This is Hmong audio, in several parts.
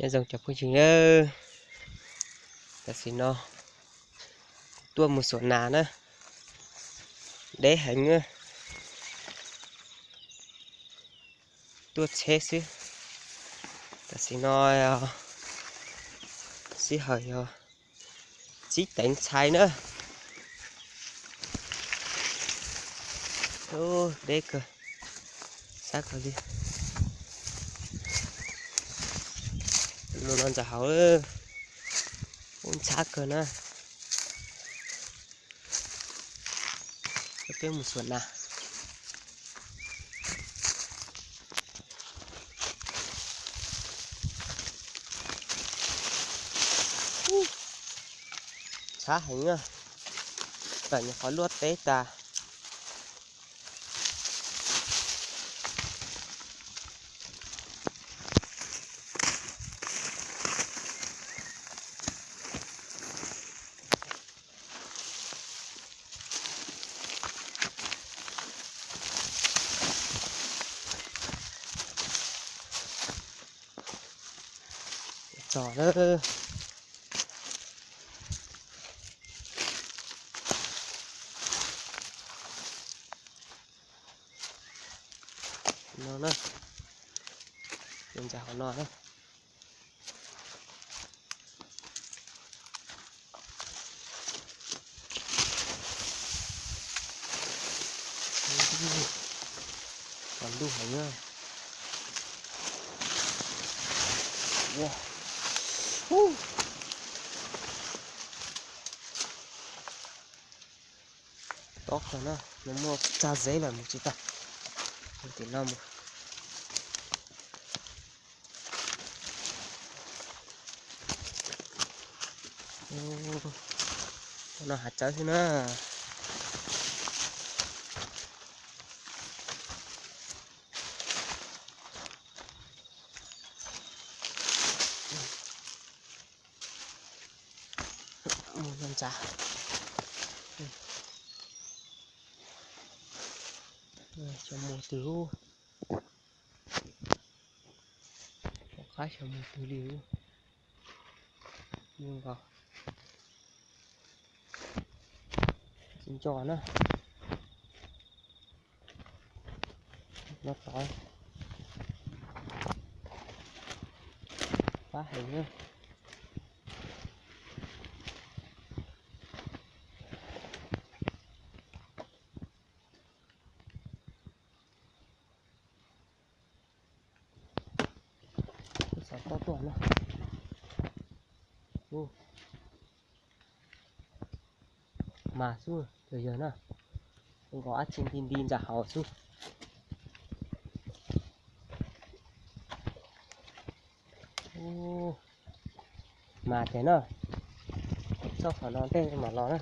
Nyob zoo cov phooj ywg nawb, tam sim no tuaj mus xuas nas na, deb heev na, tuaj tsheb xwb. Tam sim no sij hawm yog tsib teev txhais na. Deb kawg, sab kawg li. Mus no ntxawm hauv, ub ntxhab kawg na. Peb mus xuas nas. Ntxhab heev na, tawm nyuam qhuav luaj teb tas. Tso na. No na, ntxawm hauv no na. Los ntuj heev na. Tob kawg na, no muaj tsag zeb lawm mus tsis tau. Tim no mus. No hav tsawb xwb na. Mus no ntxhab. Xyov mus twg ub. Qab xyov mus twg li ub. Nkaus tsis nco na. No tod, pab heev na. Xav tob tuaj na. Mas xwb, yog yog na, nkaus dab tsi nti nti ntawm hauv xwb. Mas tiag na, txog qhov no tej mam los na.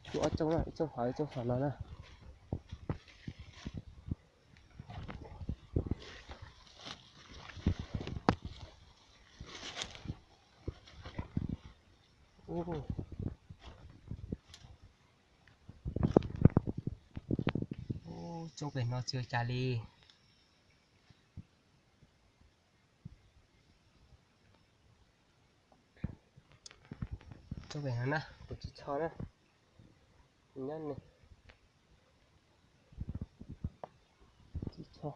Tshuav ob tsooj na, ib tsooj hauv ib tsooj hauv no na. Tsooj pem no tsis ua cas li. Tsooj pem no na, kuv tsis txho na. Nyob ne. Tsis txho.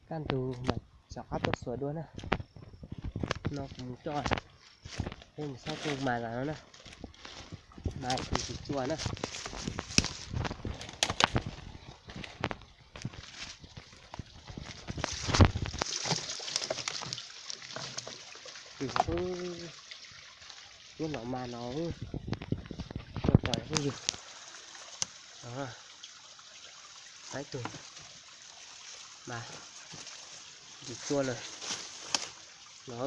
Kaj ntug mas rov qab tuaj xuas dua na. No kuv mus coj, peb mus saib kuv mas tas no na. Mas kuv tsis txua na. Nyob no mas no, tso pom phooj ywg. Saib tus mas, tus tsua lawm no.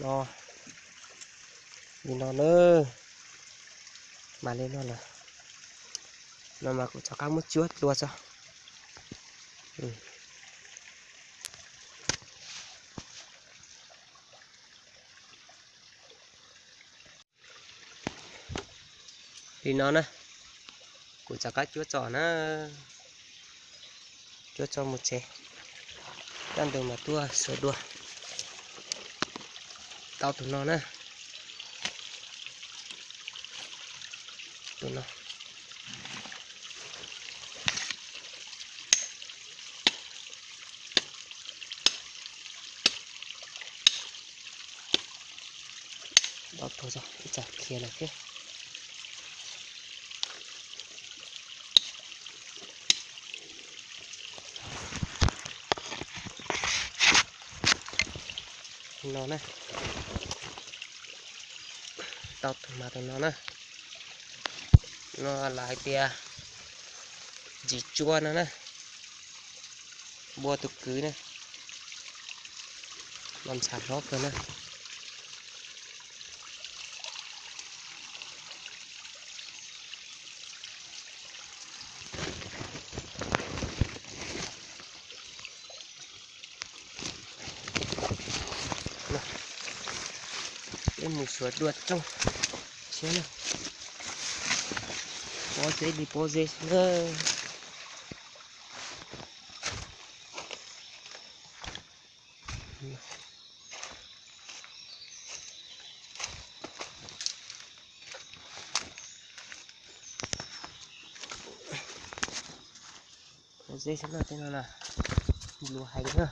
No, li no na, mas li no lawm, no mas kuv rov qab muab cuab dlua tso. Li no na, kuv rov qab cuab tso na, cuab tso mus tsev, kaj ntug mas tuaj xuas dua tau tus no na, tus no. Tau tus, ib tsam khiav lawm thiab. No na, tau tus mas tus no na, no lawv hais tias ntsis tsua no na, npua tus kwv na, mas ntshav hlob kawg na. Peb mus xuas dua rooj tshiab na, pob zeb li pob zeb xwb na. Pob zeb xwb na, tej no na, luag heev na.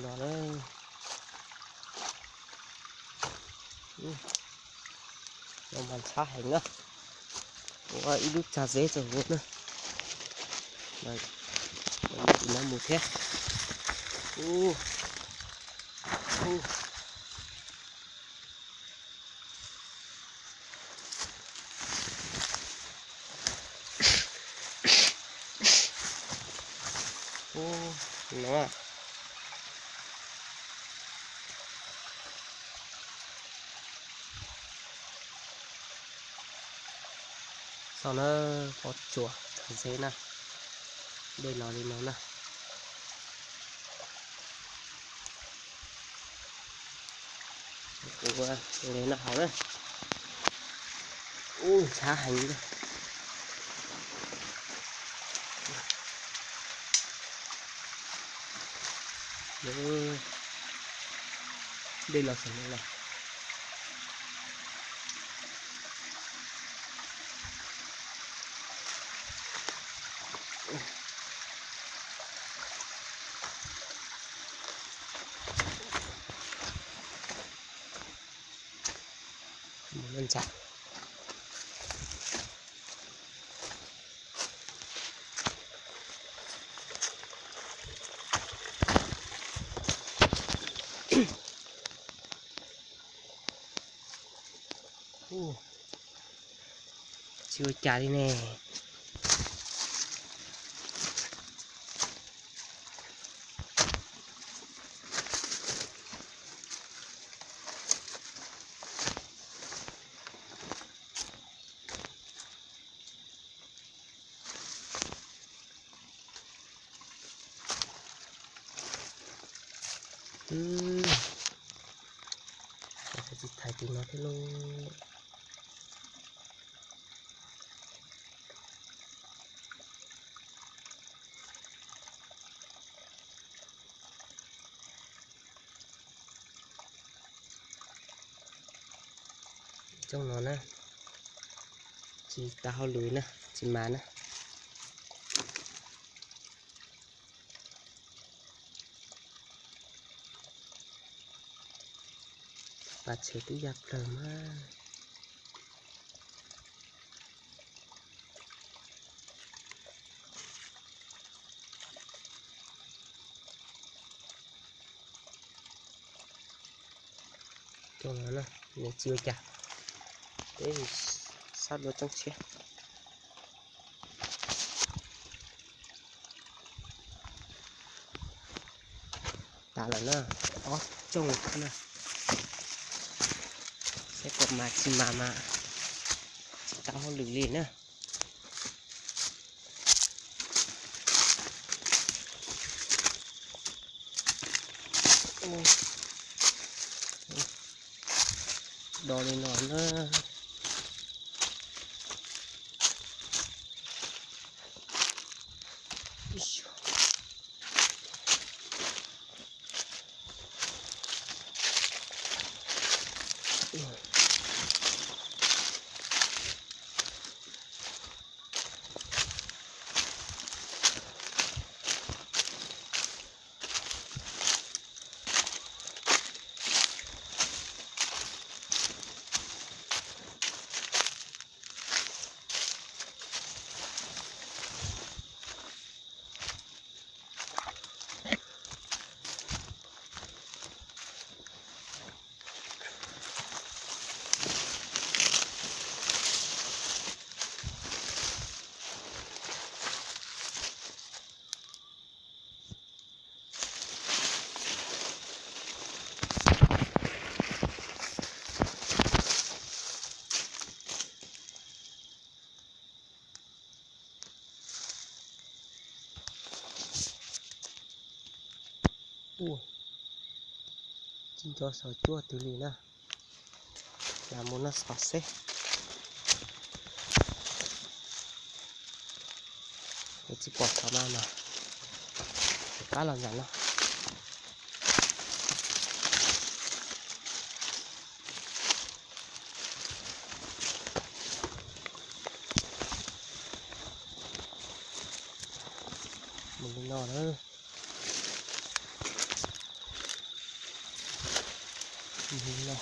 Los na, los mas ntxhab heev na. Ua ib lub tsag zeb rau hauv na. Tus no mus thiab. Ub, no. Xauj na, pob tsuas txhawv xeb na, dej los li no na. Ua li no hauv na. Ub, ntxhab heev li. Dej los saum no los. Mus na ntxhab. Tsis ua cas li ne. Twb tsis thaiv tim no thiab lauj. Rooj no na, tsis tas hauj lwm na, tsis mas na. Pas tsev twb ya plawg mas. Coj los na, nws tsis ua cas, peb sab dua tsooj tshiab. Tas lawm na, ob tsooj na. Saib kom mas tsis mas mas tsis tau hauj lwm li na. Do li no na. Ua, tsis nco xov cuaj twg li na. Lam mus noj xov seb. Es tsis pom xov mas mas, pab los ntawm no. Mus li no na. Mus li no.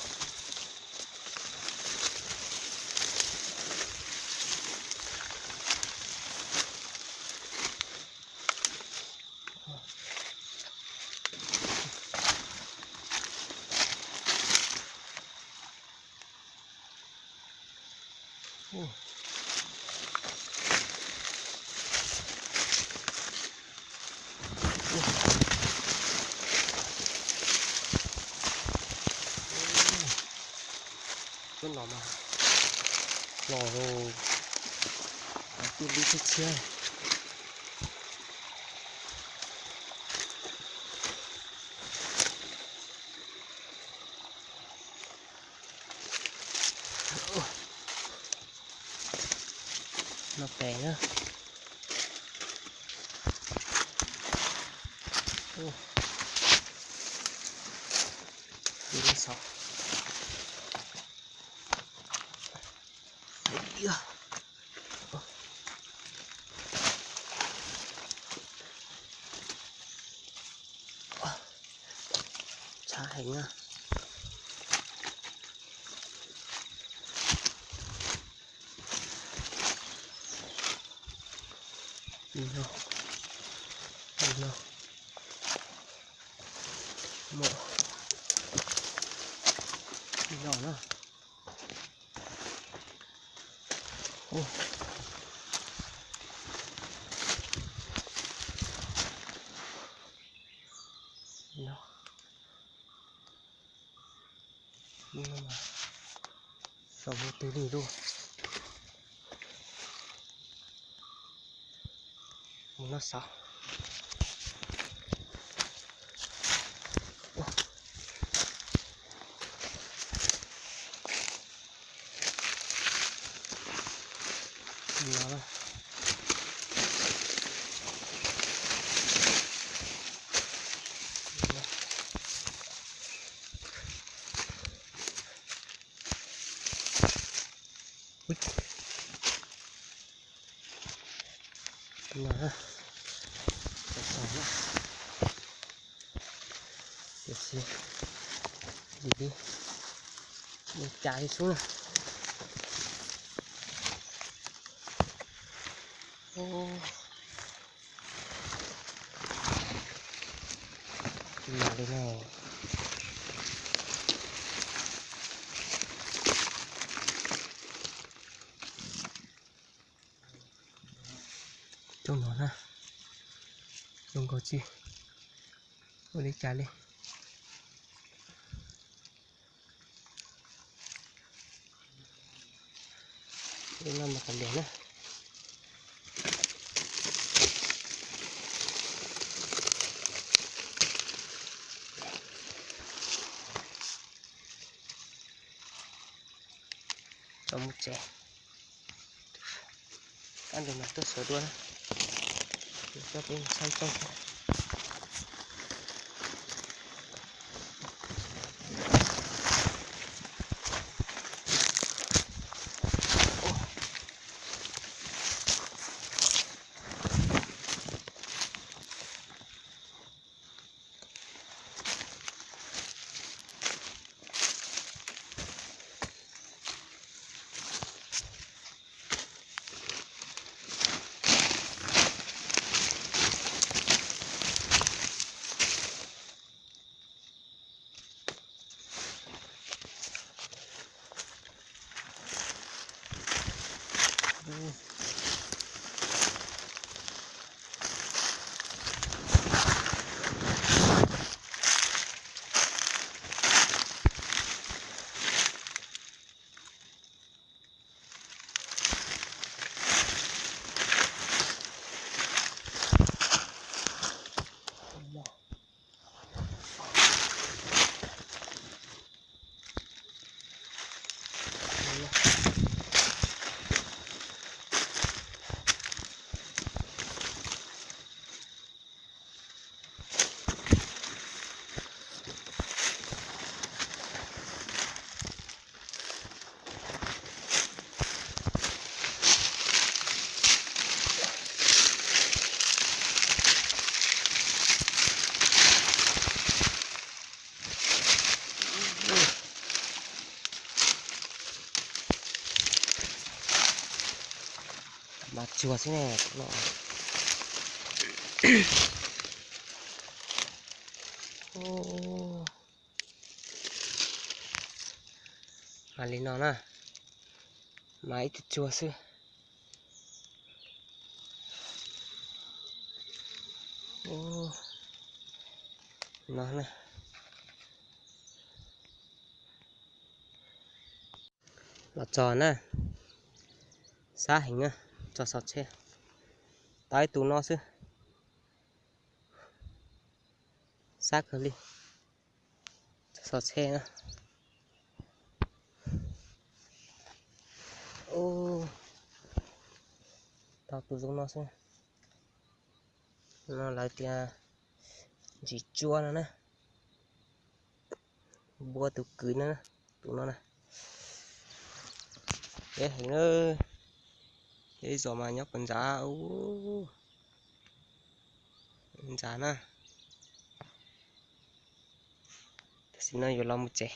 Cov no mas los, los tij lub tshiab tshiab. No pem na. Ua, ib xov. Tshab heev na. Ib no, ib no, muaj ib no na. Xav mus twg li lauj. Mus noj xov. No, tiam sis li cas li xwb na. Li no. Ub no na, zoo nkaus tsis ua li cas li. Li no mas kav liam na. Tso mus tsev. Ab, ntawm no tuaj sawv dua na. Coj peb mus saib tsooj thiab. Mas tsuag xwb ne no. Mas li no na, mas ib tug tsuag xwb. No na. Los txog na, sab heev na, txog xov tsheb. Tau ib tug no xwb, sab kawg li. Txog xov tsheb na. Tau tus zoo no xwb. No lawv tias ntsis tsua no na. Npua tus kwv no, tus no na. Deb heev na. Ib zos mas nyob puas ntxav, ntxav na. Tam sim no yuav los mus tsev.